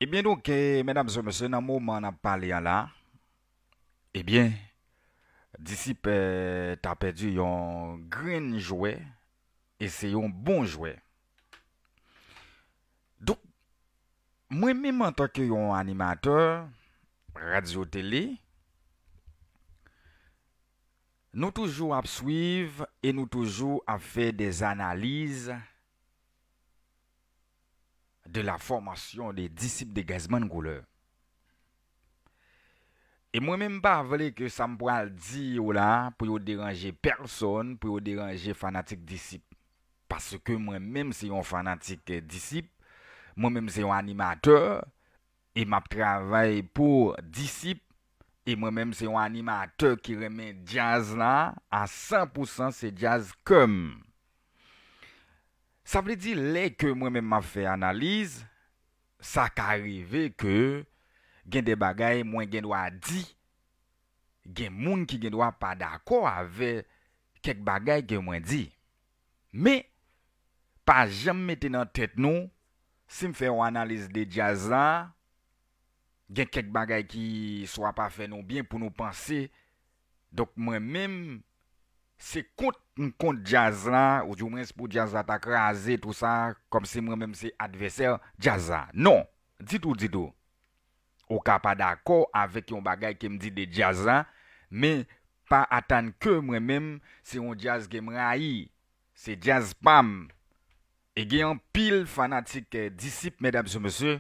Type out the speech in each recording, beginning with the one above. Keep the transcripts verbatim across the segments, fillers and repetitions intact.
Ebyen donk, eh, medam e mesye, nan moman n ap pale a la, ebyen, Disip, eh, ta pèdi yon grenn jwè, e se yon bon jwè. Donk, mwen menm antanke yon animatè radyo tele, nou toujou ap swiv e nou toujou ap fè des analyses de la formation des disciples de Gazzman Couleur. E mwen menm m pa vle ke sa m pral di yo la pou yo deranje pèsonn, pou yo deranje fanatik Disip. Paske mwen menm se yon fanatik, eh, Disip, mwen menm se yon animatè, e m ap travay pou Disip, e mwen menm se yon animatè ki renmen djaz la a san pou san, se djaz kè m. Sa vle di, lè ke mwen menm m ap fè analiz, sa ka rive ke gen de bagay mwen gen dwa di, gen moun ki gen dwa pa dakò avè kèk bagay ke mwen di. Men, pa janm mete nan tèt nou, si m fè yon analiz de djaz la, gen kèk bagay ki swa pa fè nou byen pou nou panse. Donk, mwen menm, se kont m kont djaz la, ou di mwens pou djaz la ta kraze, tou sa, kòmsi mwen menm se advèsè djaz la. Non, ditou, ditou. Ou ka pa dakò avèk yon bagay ke m di de djaz la, men pa atann ke mwen menm, se yon djaz ke m rayi. Se djaz pa m. E gen anpil fanatik, eh, Disip, medam e mesye,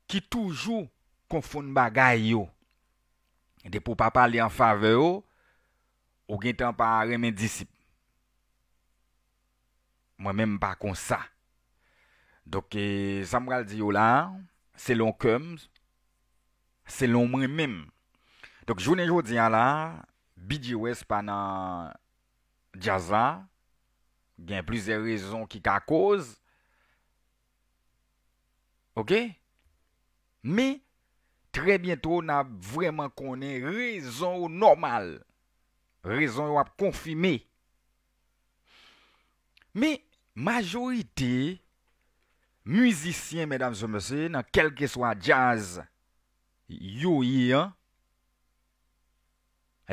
ki toujou konfonn bagay yo. Depi w pa pale an favè yo, ou gentan pa renmen Disip. Mwen menm m pa konsa. Donk, eh, sa m pral di yo la, selon kè m, selon mwen menm. Donk, jounen jodi a la, B G West pa nan djaz la. Gen plizyè rezon ki ka koz. Oke? Men, trè byento, n ap vrèman konnen rezon yo nòmal. Rezon yo ap konfime. Men, majorite mizisyen, medam e mesye, nan kèlkeswa djaz yo ye an,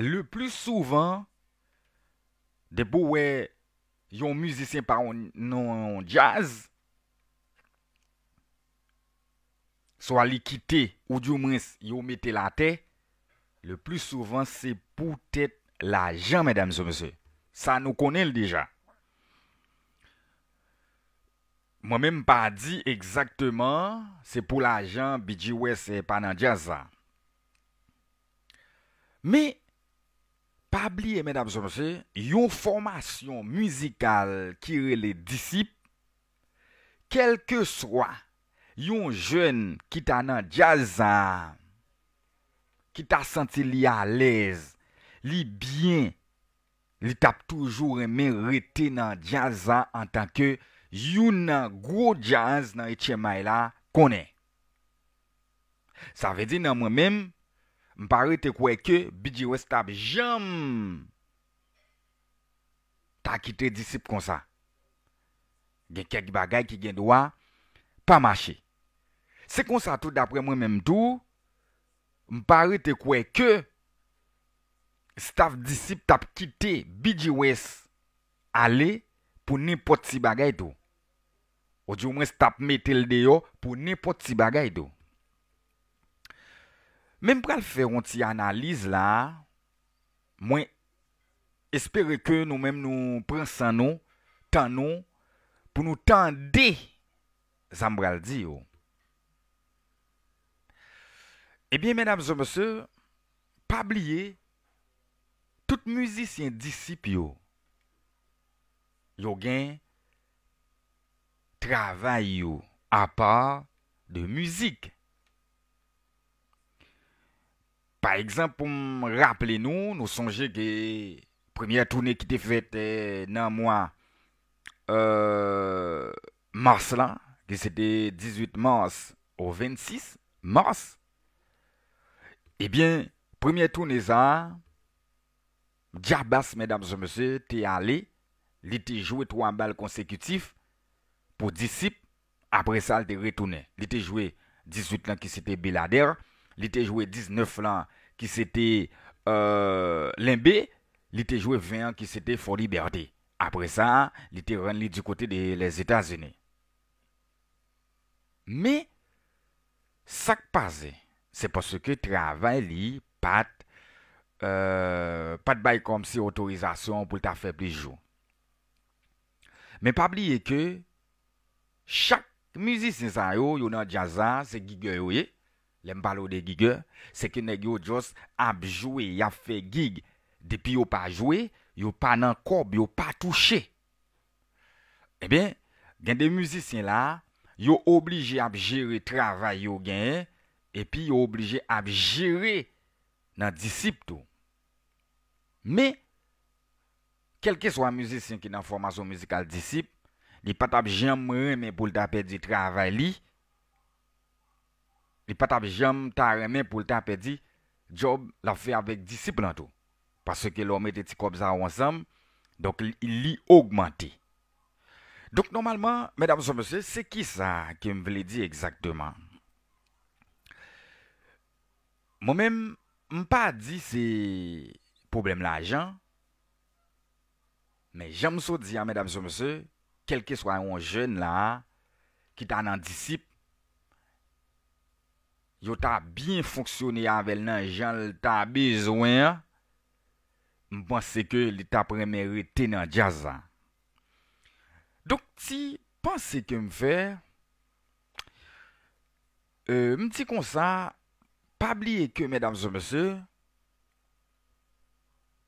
le pli souvan, depi w wè yon mizisyen pa yon, nan yon djaz, swa li kite, ou di mwens yo mete l atè, le pli souvan se poutèt lajan, medam e mesye. Sa nou konnen l deja. Mwen menm m pa di egzakteman se pou lajan B G West, eh, pa nan djaz la. Men, pa bliye, medam e mesye, yon fòmasyon mizikal ki rele Disip, kèlkeswa yon jèn ki ta nan djaz sa, ki ta santi li alèz, li byen, li t ap toujou renmen rete nan djaz sa antanke youn nan gwo djaz nan H M I la konnen. Sa vle di nan mwen menm, m pa rete kwè ke B G West t ap janm ta kite Disip konsa. Gen kèk bagay ki gen dwa pa mache. Se konsa tou, daprè mwen menm tou, m pa rete kwè ke staff Disip t ap kite B G West ale pou nenpòt ti bagay tou. Ou di omwens t ap mete l deyò pou nenpòt ti bagay tou. Men m pral fè yon ti analiz la, mwen espere ke nou menm nou pran san nou, tan nou, pou nou tande sa m pral di yo. Ebyen, medam e mesye, pa bliye, tout mizisyen Disip yo, yo gen travay yo apa de mizik. Pa egzanp, pou m raple nou, nou sonje ke premyè toune ki te fèt, eh, nan mwa, eh, mas la, ke se te dizuit mas o vennsis mas, ebyen, premyè toune sa a, Djabas, medam e mesye, te ale, li te jwe twa bal konsekitif pou Disip, apre sa, li te retounen. Li te jwe dizuit lan ki se te Belader, li te jwe diznèf lan ki se te euh, Lenbe, li te jwe ven an ki se te Fò Libète. Apre sa, li te rann li di kote de Lèzetazini. Men, sa k pase, se paske travay li pa t euh, pa t bay kòmsi otorizasyon pou l ta fè plis jou. Men pa bliye ke chak mizisyen sa yo, yo nan djaz la, se gigè yo ye. Lè m pale w de gigè, se ke nèg yo just ap jwe, y ap fè gig. Depi yo pa jwe, yo pa nan kòb, yo pa touche. Ebyen, gen de mizisyen la, yo oblije ap jere travay yo genyen, epi yo oblije ap jere nan disip tou. Men, kèlkeswa mizisyen ki nan fòmasyon mizikal disip, li pa t ap janm renmen pou l ta pèdi travay li, li pa t ap janm ta renmen pou l ta pèdi djòb l ap fè avèk disip lan tou. Paske lè w mete ti kòb sa yo ansanm, donk li, li ogmante. Donk, nòmalman, medam e mesye, se kisa ke m vle di egzakteman? Mwen menm, m pa di se pwoblèm lajan, men jan m sot di a, medam e mesye, kèlkeswa yon jèn la ki ta nan disip, yo ta byen fonksyone avè l nan jan l ta bezwen an, m panse ke li t ap renmen rete nan djaz la. Donk, ti panse ke m fè, euh, m di konsa, pa bliye ke, medam e mesye,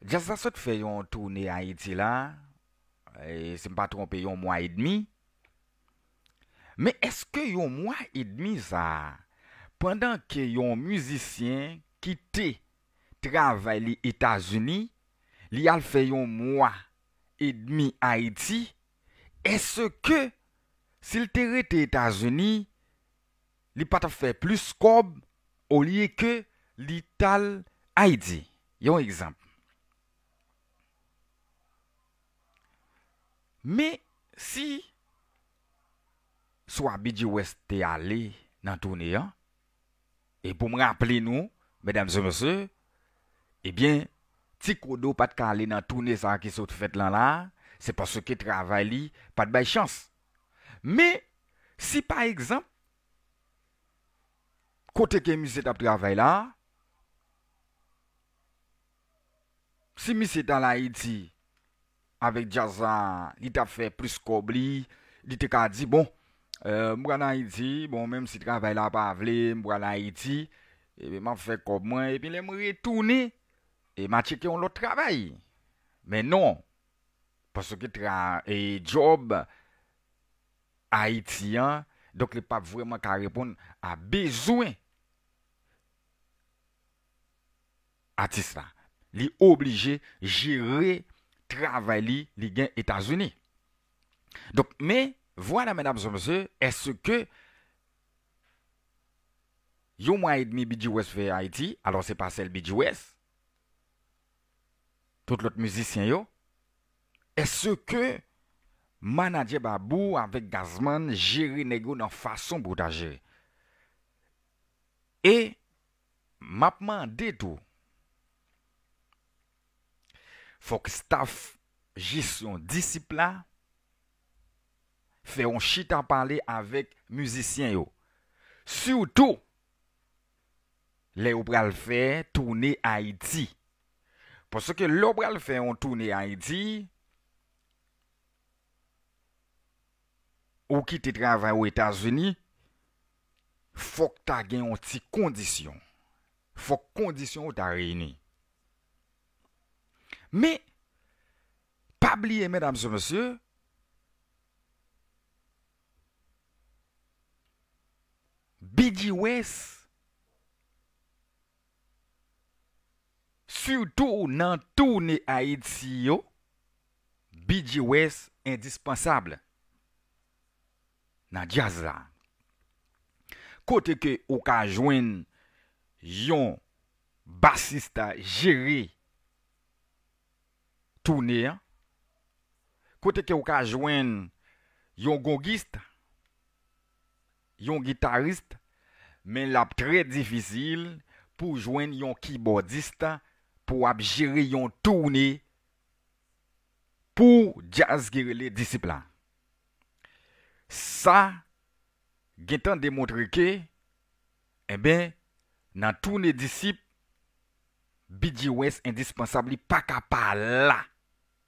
djaz la sot fè yon toune Ayiti la, e si m pa twonpe, yon mwa edmi. Men èske yon mwa edmi sa a, pandan ke yon mizisyen kite travay li Etazini, li al fè yon mwa edmi Ayiti, èske si l te rete Etazini, li pa t ap fè plis kòb olye ke li t al Ayiti? Yon egzanp. Men si swa B G West te ale nan toune an, e pou m raple nou, medam e mesye, ebyen, Ti Kodo pa t ka ale nan toune sa a ki sot fèt lan la, se paske travay li pa t bay chans. Men, si pa egzanp, kote ke misye t ap travay la, si misye t al Ayiti avèk djaz la, li t ap fè plis kòb li, li te ka di, bon, euh, m pral Ayiti, bon, menm si travay la pa vle, m pral Ayiti, epi m ap fè kòb mwen, epi lè m retounen, e m a tcheke yon lòt travay. Men non, paske tra, e djòb Ayiti an, donk li p ap vrèman ka reponn a bezwen atis la. Li oblije jere travay li, li gen Etazini. Donk, men, vwala, medam e mesye, èske yon mwa edmi B G West fè Ayiti, alò se pa sèl B G West, tout lòt mizisyen yo, èske manadjè Babou avèk Gazman jere nèg yo nan fason pou ta jere? E m ap mande tou, fòk staff jesyon disip la fè yon chita pale avèk mizisyen yo. Sitou lè yo pral fè toune Ayiti. Paske lè w pral fè yon toune Ayiti, ou kite travay ou Etazini, fòk ta gen yon ti kondisyon. Fòk kondisyon yo ta reyini. Men, pa bliye, medam e mesye, B G West, sitou nan toune Ayiti yo, B G West endispansab nan djaz la. Kote ke ou ka jwenn yon basis ta jere toune an, kote ke ou ka jwenn yon gongis, yon gitaris, Men l ap trè difisil pou jwenn yon kibòdis pou w ap jere yon toune pou djaz ki rele Disip la. Sa gentan demontre ke, enben, nan toune Disip, B G West endispansab, li pa ka pa la.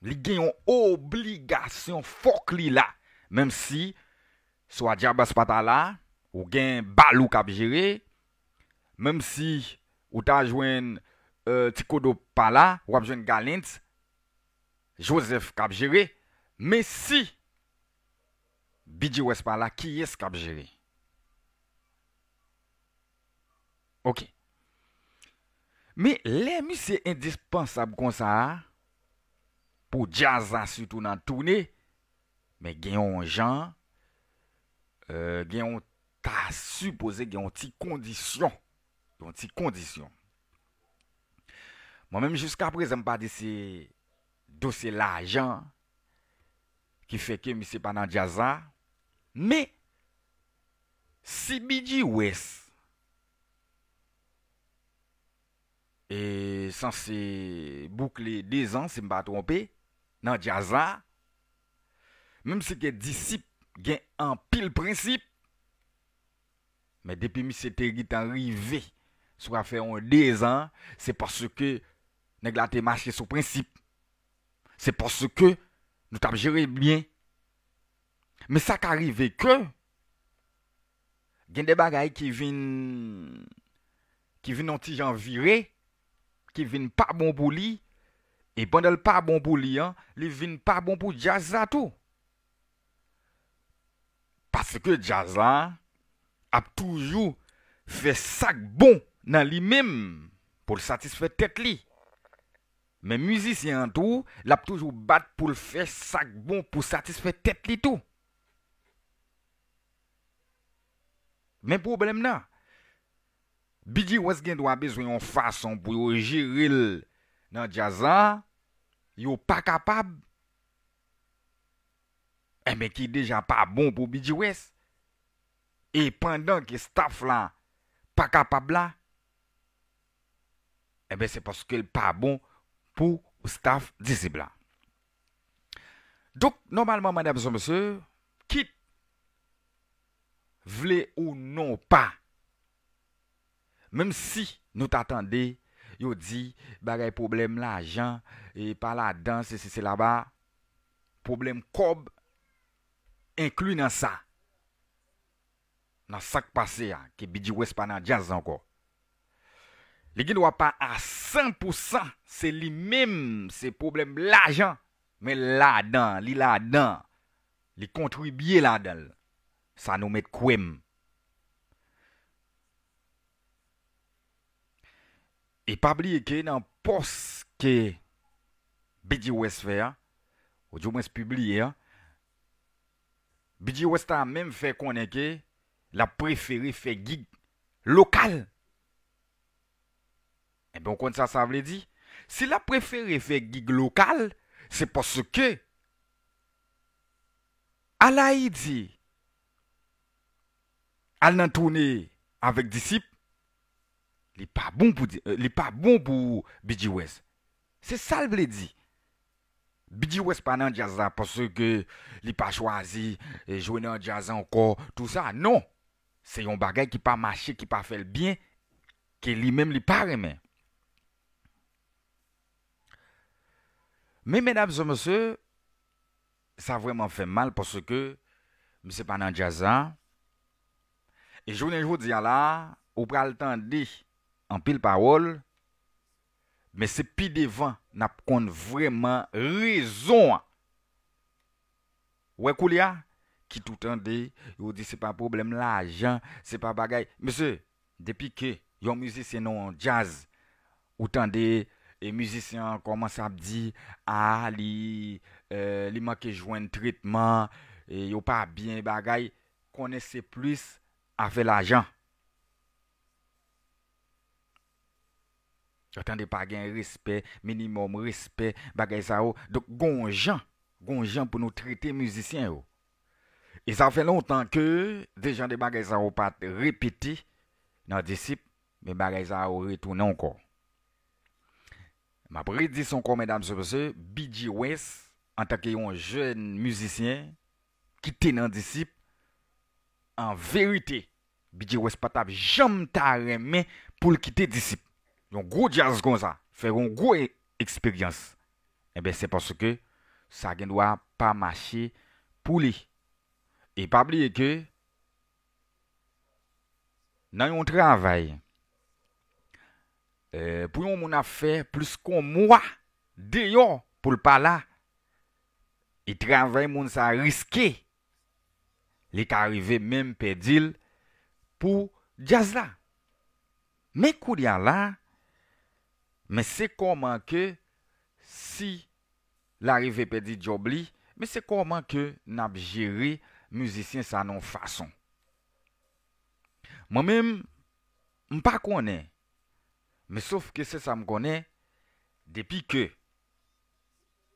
Li gen yon obligasyon, fòk li la. Menm si Swadja Bass pa ta la, ou gen Balou k ap jere, menm si ou ta jwenn, euh, Ti Kodo pa la, w ap jwenn Galens Joseph k ap jere, men si B G West pa la, kiyès k ap jere? Ok. Men lè misye endispansab konsa a, pou djaz la sitou nan toune, men gen yon jan, euh, gen yon ta sipoze gen yon ti kondisyon. Yon ti kondisyon. Mwen menm jiska prezan m pa di se dosye lajan ki fè ke misye pa nan djaz la. Men, si B G West e sanse boukle dezan, si m pa twonpe, nan djaz la, menm si ke Disip gen anpil prensip, men depi misye te gentan rive sou afè yon dezan, se paske nèg la te mache sou prensip. Se paske nou t ap jere l byen. Men sa ka rive ke gen de bagay ki vin, ki vin yon ti jan vire, ki vin pa bon pou li, e pandan l pa bon pou li an, li vin pa bon pou djaz la tou. Paske djaz la ap toujou fè sa k bon nan li menm pou l satisfè tèt li. Men mizisyen an tou, l ap toujou bat pou l fè sa k bon pou satisfè tèt li tou. Men pwoblèm nan, B G West gen dwa bezwen yon fason pou yo jere l nan djaz la, yo pa kapab, enben ki deja pa bon pou B G West. E pandan ke staff la pa kapab la, enben se paske l pa bon pou staff Disip la. Donk, nòmalman, medam e mesye, kit vle ou non pa, menm si nou ta tande yo di bagay pwoblèm lajan, e pa ladan, se, se, se laba, pwoblèm kòb enkli nan sa. Nan sa k pase a, ke B G West pa nan djaz ankò. Li gen dwa pa a san pou san, se li menm, se pwoblèm lajan, men ladan, li ladan, li kontribye ladan l. Sa nou mèt kwè m. E pa bliye ke nan pòs ke B G West fè a, ou di mwens pibliye a, B G West ta menm fè konnen ke l ap prefere fè gig lokal. Enben, ou konn sa sa vle di? Si l ap prefere fè gig lokal, se paske al Ayiti, al nan toune avèk Disip, li pa bon pou di, euh, li pa bon pou B G West. Se sa l vle di. B G West pa nan djaz la paske li pa chwazi, eh, jwe nan djaz ankò, tou sa. Non. Se yon bagay ki pa mache, ki pa fè l byen, ke li menm li pa renmen. Men, medam e mesye, sa vrèman fè m mal paske misye pa nan djaz la. E jounen jodi a la, ou pral tande anpil pawòl, men se pi devan n ap konn vrèman rezon an. Ou wè koulye a, kit ou tande, yo di se pa pwoblèm lajan, se pa bagay. Mesye, depi ke yon mizisyen nan yon djaz, ou tande, e mizisyen an kòmanse ap di, a, li, eh, li manke jwenn tretman, e yo pa byen bagay, konnen se plis afè lajan. Ou tande pa gen respè, minimòm respè, bagay sa yo. Donk, gon jan, gon jan pou nou trete mizisyen yo. E sa fè lontan ke de jan de bagay sa yo pa t repete, nan Disip, men bagay sa yo retounen ankò. M ap redi sa ankò, medam e mesye, B G West, antanke yon jèn mizisyen ki te nan Disip, an verite, B G West pa t ap janm ta renmen pou l kite Disip. Yon gwo djaz konsa, fè yon gwo e- eksperyans. Enben, se paske sa gen dwa pa mache pou li. E pa bliye ke nan yon travay, eh, pou yon moun ap fè plis ke yon mwa deyò pou l pa la, e travay moun sa riske, li ka rive menm pèdi l pou djaz la. Men kounye a la, men se kòman ke si l arive pèdi djòb li, men se kòman ke n ap jere mizisyen sa nan yon fason. Mwen menm, m pa konnen, men sof ke se sa m konnen, depi ke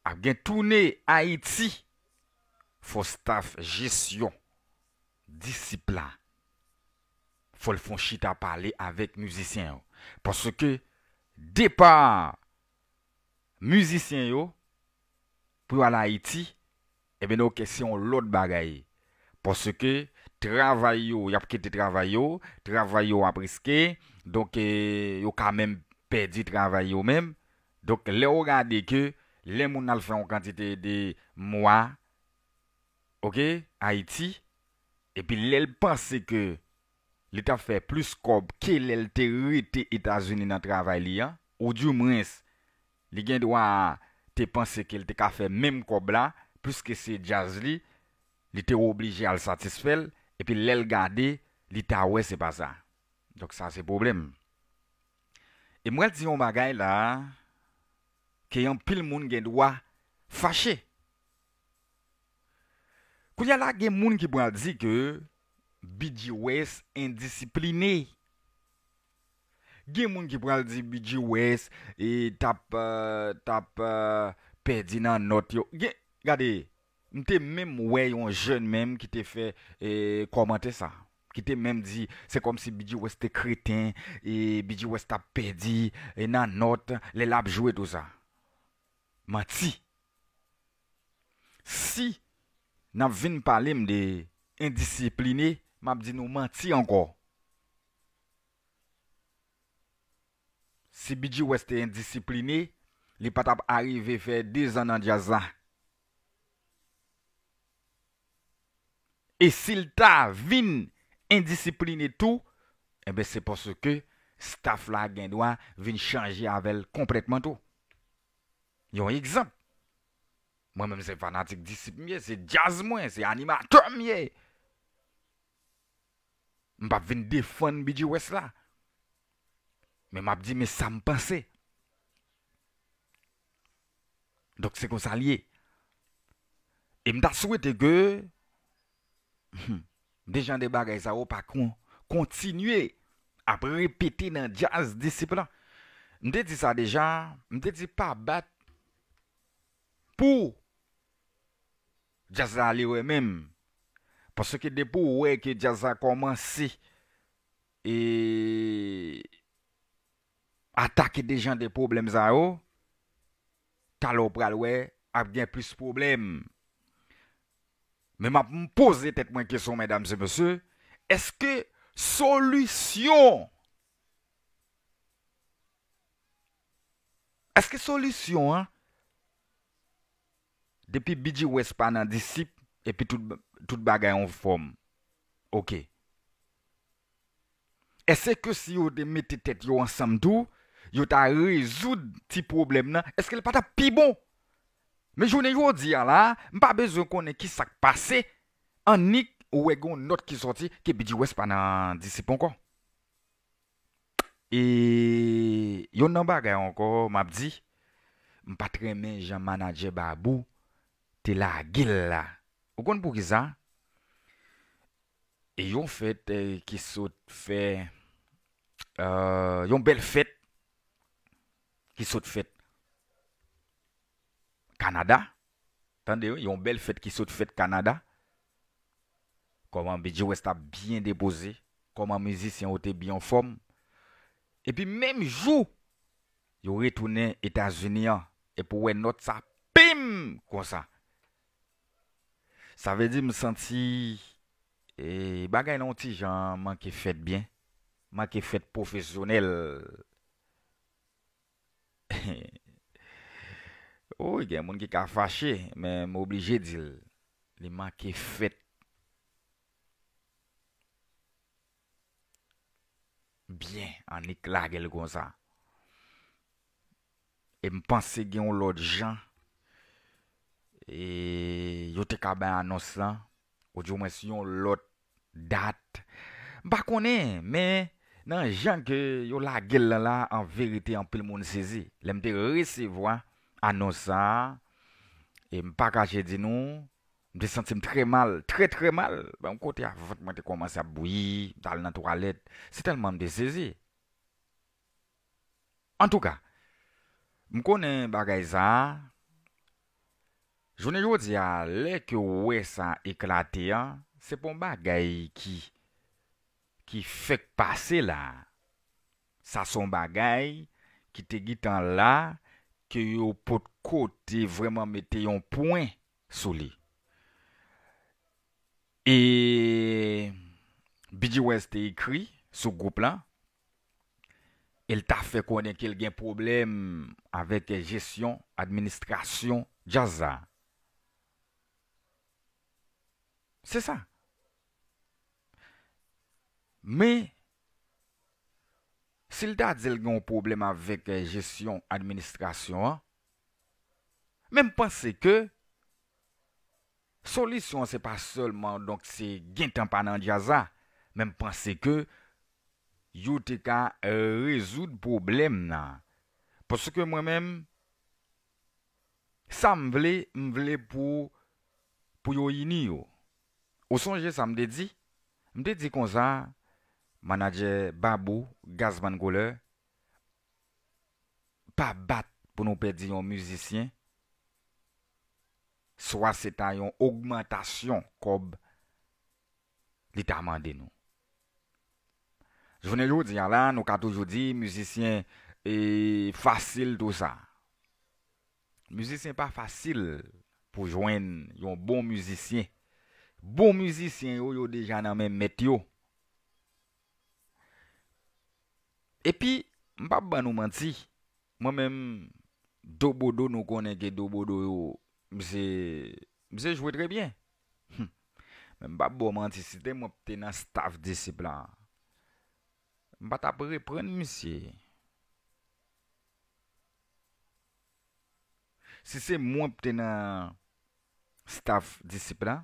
ap gen toune Ayiti, fò staff jesyon Disip la, fò l fè yon chita pale avèk mizisyen yo. Paske depa mizisyen yo pou yo al Ayiti, ebyen, oke, se yon lòt bagay. Paske travay yo, y ap kite travay yo, travay yo ap riske, donk, eh, yo ka menm pèdi travay yo menm. Donk, lè w gade ke lè moun al fè yon kantite de mwa, oke, Ayiti, epi lè l panse ke li t ap fè plis kòb ke lè l te rete Etazini nan travay li an, oudimwens, li gen dwa te panse ke l te ka fè menm kòb la, piske se djaz li, li te oblije al satisfè l, epi lè l gade, li ta wè se pa sa. Donk sa se pwoblèm. E m pral di yon bagay la, ke anpil moun gen dwa fache. Kounye a la, gen moun ki pral di ke B G West endisipline. Gen moun ki pral di B G West e t ap, eh, t ap, eh, pèdi nan nòt yo. Gen, gade, m te menm wè yon jèn menm ki te fè, eh, kòmantè sa. Ki te menm di, se kòmsi B G West te kreten, e B G West t ap pèdi, e nan nòt, lè l ap jwe tou sa. Manti. Si n ap vin pale m de endisipline, m ap di nou manti ankò. Si B G West te endisipline, li pa t ap arive fè dezan nan djaz la. E si l ta vin endisipline tou, enben, se paske staff la gen dwa vin chanje avè l konplètman tou. Yon egzanp, mwen menm se fanatik Disip m ye, se djaz mwen, se animatè m ye. M p ap vin defann B G West la. Men m ap di, men sa m panse. Donk, se konsa l ye. E m ta swete ke, hmm, de jan de bagay sa yo pa kon-, kontinye ap repete nan djaz Disip lan. M te di sa deja, m te di pa bat pou djaz la ale wè menm. Paske depi w wè ke djaz la kòmanse e atake de jan de pwoblèm sa yo, talè w pral wè ap gen plis pwoblèm. Men m ap poze tèt mwen kesyon, medam e mesye, èske solisyon, èske solisyon an, depi B G West pa nan Disip, epi tout, tout bagay anfòm? Oke. Èske si yo te mete tèt yo ansanm tou, yo ta rezoud ti pwoblèm nan? Èske l pa t ap pi bon? Men jounen jodi a la, m pa bezwen konnen ki sa k pase, annik ou wè gen yon nòt ki sòti ke B G West pa nan Disip ankò. E yonn nan bagay ankò, m ap di, m pa t renmen jan manadjè Babou te lage l la. Ou konn poukisa? E yon fèt, eh, ki sot fè, eh, yon bèl fèt ki sot fèt Kanada. Tande wi, yon bèl fèt ki sot fèt Kanada. Kòman B G West ap byen depoze, kòman mizisyen yo te byen anfòm. Epi menm jou, yo retounen Etazini an, epi w wè nòt sa, pim, konsa. Sa vle di m santi, e, bagay la yon ti jan manke fèt byen, manke fèt pwofesyonèl. Wi, gen moun ki ka fache, men m oblije di l, li manke fèt byen, annik lage l konsa. E m panse gen yon lòt jan, e yo te ka bay anons lan, oudimwens yon lòt dat. M pa konnen, men nan jan ke yo lage l lan la, an verite, anpil moun sezi. Lè m te resevwa anons sa a, e m pa kache di nou, m te santi m trè mal, trè, trè mal. Bon, kote a, vant mwen te kòmanse ap bouyi, m t al nan twalèt. Se tèlman m te sezi. Antouka, m konnen bagay sa a, jounen jodi a, lè ke w wè sa eklate an, se pa yon bagay ki, ki fèk pase la. Sa se yon bagay ki te gentan la, ke yo potko te vrèman mete yon pwen sou li. E B G West te ekri sou gwoup la, e l ta fè konnen ke l gen pwoblèm avèk jesyon, administrasyon djaz la. Se sa. Men, si l ta di l gen yon pwoblèm avèk, eh, jesyon administrasyon an, men m panse ke solisyon an se pa sèlman, donk, se gentan pa nan djaz la, men m panse ke yo te ka, eh, rezoud pwoblèm nan. Paske mwen menm, sa m vle, m vle pou, pou yo ini yo. Ou sonje sa m te di? M te di konsa, manadjè Babou, Gazman Couleur, pa bat pou nou pèdi yon mizisyen, swa se ta yon ogmantasyon kòb li ta mande nou. Jounen jodi a la, nou ka toujou di mizisyen, e, fasil tou sa. Mizisyen pa fasil pou jwenn yon bon mizisyen. Bon mizisyen yo, yo deja nan men mèt yo. Epi, m p ap ban nou manti, mwen menm, Dobodo, nou konnen ke Dobodo yo, misye, misye jwe trè byen. Hum. Men m p ap ba w manti, si te mwen te nan staff Disip la, m pa t ap reprann misye. Si se mwen k te nan staff Disip la,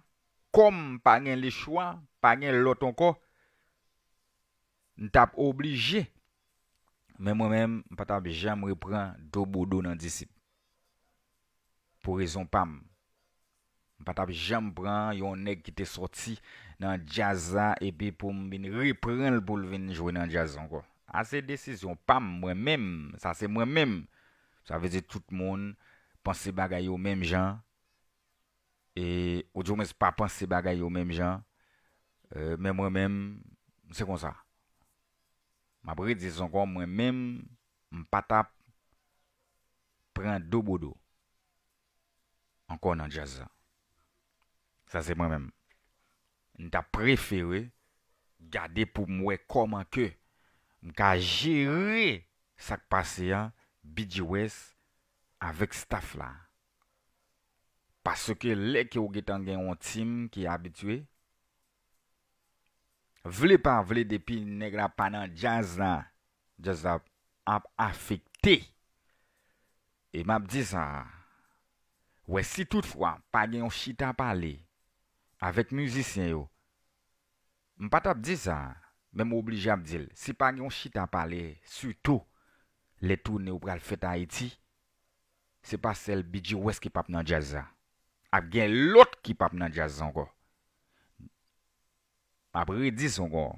kòm pa gen lechwa, pa gen lòt ankò, m t ap oblije. Men mwen menm, m pa t ap janm reprann Dobodo nan Disip. Pou rezon pa m. M pa t ap janm pran yon nèg ki te sòti nan djaz la epi pou m vin reprann l pou l vin jwe nan djaz ankò. A se desizyon pa m, mwen menm. Sa se mwen menm. Sa vle di tout moun panse bagay yo menm jan. E, oudimwens pa panse bagay yo menm jan. E, men mwen menm, se konsa. M ap redi sa ankò, mwen menm, m pa t ap pran Dobodo ankò nan djaz la. Sa se mwen menm. M ta prefere gade pou m wè kòman ke m ka jere sa k pase a, B G West avèk staff la. Paske lè ke w gentan gen yon team ki abitye, vle pa vle, depi nèg la pa nan djaz la, djaz la ap afekte. E m ap di sa, wè, si toutfwa pa gen yon chita pale avèk mizisyen yo, m pa t ap di sa, men m oblije ap di l. Si pa gen yon chita pale, sitou lè tounen yo pral fèt Ayiti, se pa sèl B G West ki p ap nan djaz la. Ap gen lòt ki p ap nan djaz la ankò. M ap redi sa ankò.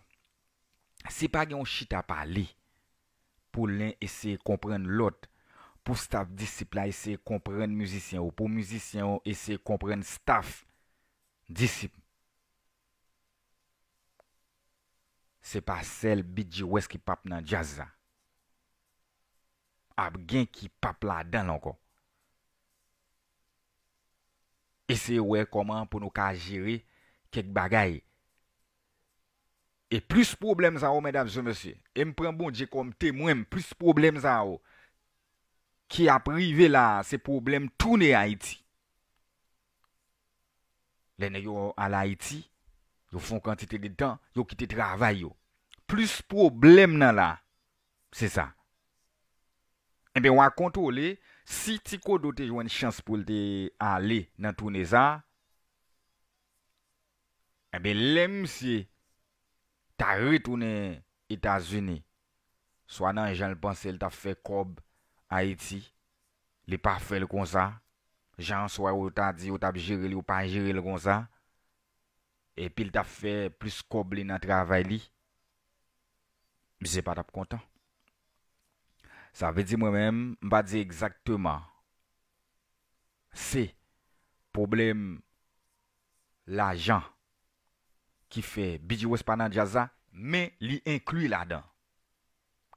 Si pa gen yon chita pale, pou len eseye konprann lòt, pou staff Disip la eseye konprann mizisyen yo, pou mizisyen yo eseye konprann staff Disip. Se pa sèl B G West ki p ap nan djaz la. Ap gen ki p ap ladan l ankò. Eseye wè kòman pou nou ka jere kèk bagay. E plis pwoblèm sa yo, medam e mesye, e m pran Bondye kòm temwen m, plis pwoblèm sa yo ki ap rive la a, se pwoblèm tounen Ayiti. Lè nèg yo al Ayiti, yo fè yon kantite de tan, yo kite travay yo. Plis pwoblèm nan la, se sa. Enben, w a kontwole, si Ti Kodo te jwenn chans pou l te ale nan tounen sa, enben, lè misye ta retounen Etazini, swa nan jan l panse l t ap fè kòb Ayiti, li pa fè l konsa. Jan swa yo ta di yo t ap jere l, yo pa jere l konsa. Epi l t ap fè plis kòb li nan travay li. Misye pa t ap kontan. Sa vle di mwen menm, m pa di egzakteman se pwoblèm lajan ki fè B G West pa nan djaz la, men li enkli ladan.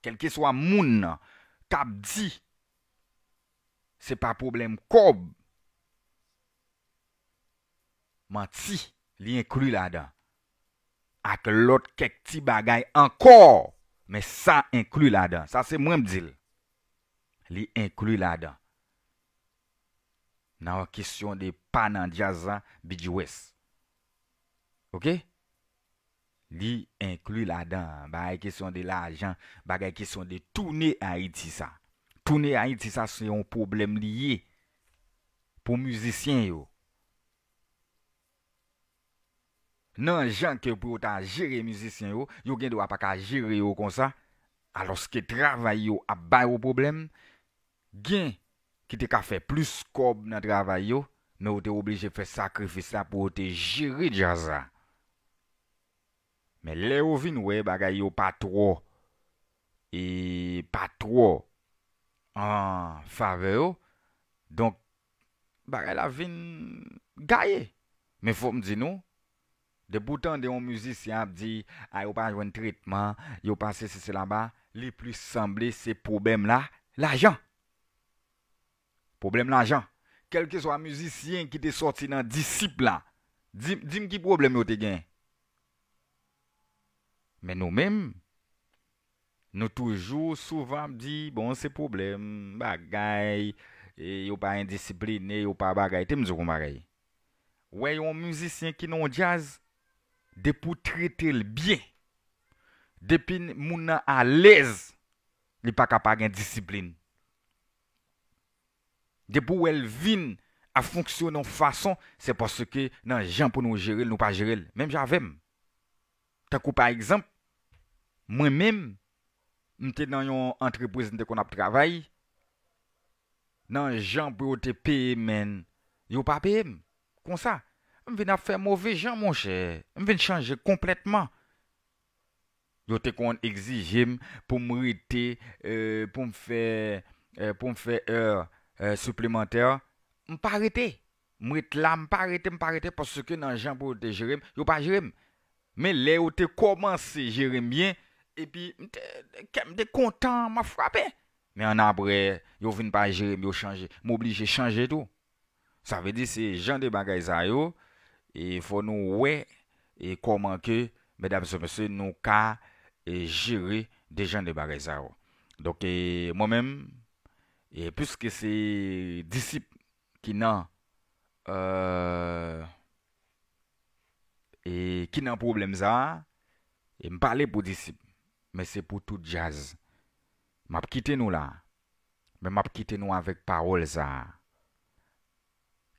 Kèlkeswa moun nan k ap di se pa pwoblèm kòb, manti, li enkli ladan. Ak lòt kèk ti bagay ankò, men sa enkli ladan. Sa se mwen m di l. Li enkli ladan. Nan kesyon de pa nan djaz la, B G West. Oke? Li enkli ladan bagay kesyon de lajan, bagay kesyon de tounen Ayiti sa. Tounen Ayiti sa se yon pwoblèm li ye pou mizisyen yo. Nan jan ke pou yo ta jere mizisyen yo, yo gen dwa pa ka jere yo konsa, alòske travay yo ap ba yo pwoblèm, gen ki te ka fè plis kòb nan travay yo, men yo te oblije fè sakrifis la pou yo te jere djaz la. Men lè yo vin wè bagay yo pa twò, e pa twò an favè yo, donk bagay la vin gaye. Men fò m di nou, depi w tande yon mizisyen ap di, a, yo pa jwenn tretman, yo pa sesi, sela, ba, li plis sanble se pwoblèm la, lajan. Pwoblèm lajan. Kèlkeswa mizisyen ki te sòti nan Disip la, di, di m ki pwoblèm yo te gen. Men nou menm, nou toujou souvan ap di, bon, se pwoblèm, bagay, e, yo pa endisipline, yo pa bagay. Te m di w yon bagay. Wè yon mizisyen ki nan yon djaz, depi w trete l byen, depi moun nan alèz, li pa ka pa gen disiplin. Depi w wè l vin ap fonksyone yon fason, se paske nan jan pou nou jere l, nou pa jere l. Menm jan avè m. Tankou pa egzanp, mwen menm, m te nan yon antrepriz, m te konn ap travay, nan jan pou yo te peye m, men yo pa peye m. Konsa, m vin ap fè move jan, monchè. M vin chanje konplètman. Yo te konn egzije m pou m rete, e, pou m fè, e, pou m fè è, e, siplemantè. M pa rete. M ret la, m pa rete, m pa rete, paske nan jan pou yo te jere m, yo pa jere m. Men lè yo te kòmanse jere m byen, epi m te, kè m te kontan, m ap frape. Men annapre, yo vin pa jere m, yo chanje. M oblije chanje tou. Sa vle di se jan de bagay sa yo, e fò nou wè, e kòman ke, medam e mesye, nou ka, e jere de jan de bagay sa yo. Donk, e mwen menm, e piske se Disip ki nan, e, e ki nan pwoblèm sa a, e m pale pou Disip, men se pou tout djaz. M ap kite nou la, men m ap kite nou avèk pawòl sa a.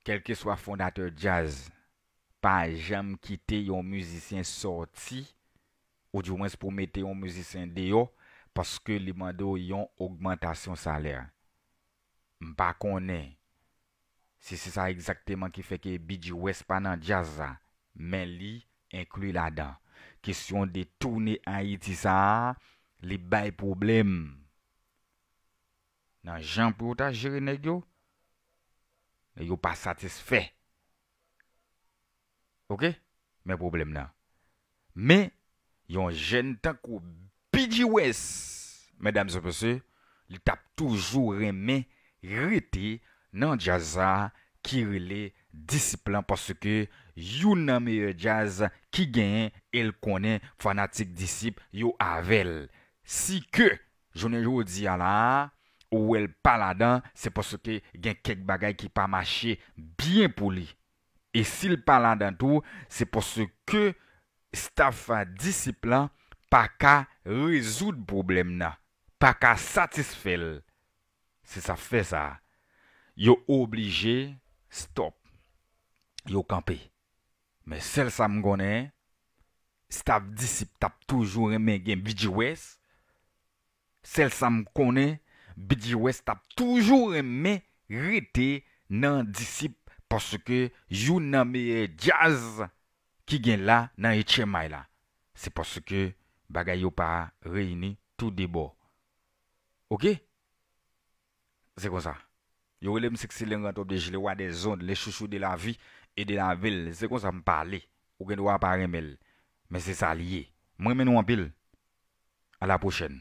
Kèlkeswa fondatè djaz, pa janm kite yon mizisyen sòti, oudimwens pou mete yon mizisyen deyò, paske li mande w yon ogmantasyon salè. M pa konnen si se sa egzakteman ki fè ke B G West pa nan djaz la, men li enkli ladan. Kesyon de tounen Ayiti sa a, li bay pwoblèm. Nan jan pou yo ta jere nèg yo, nèg yo pa satisfè. Oke? Men pwoblèm nan. Men, Yon jèn tankou B G West, medam e mesye, li t ap toujou renmen rete nan djaz sa ki rele Disip lan, paske youn nan meyè djaz ki genyen, e l konnen fanatik Disip yo avè l. Si ke jounen jodi a la a, ou wè l pa ladan, se paske gen kèk bagay ki pa mache byen pou li. E si l pa ladan tou, se paske staff Disip lan pa ka rezoud pwoblèm nan, pa ka satisfè l. Se sa fè sa. Yo oblije stop. Yo kanpe. Men sèl sa m konnen, staff Disip t ap toujou renmen gen B G West. Sèl sa m konnen, B G West t ap toujou renmen rete nan Disip, paske youn nan meyè djaz ki gen la nan H M I la. Se paske bagay yo pa reyini tou de bò. Oke? Se konsa. Yo rele m Sexy Lingant, le roi des ondes, le chouchou de la vie et de la ville. Se konsa m pale. Ou gen dwa pa renmen l. Men se sa l ye. M renmen nou anpil. A la pwochèn.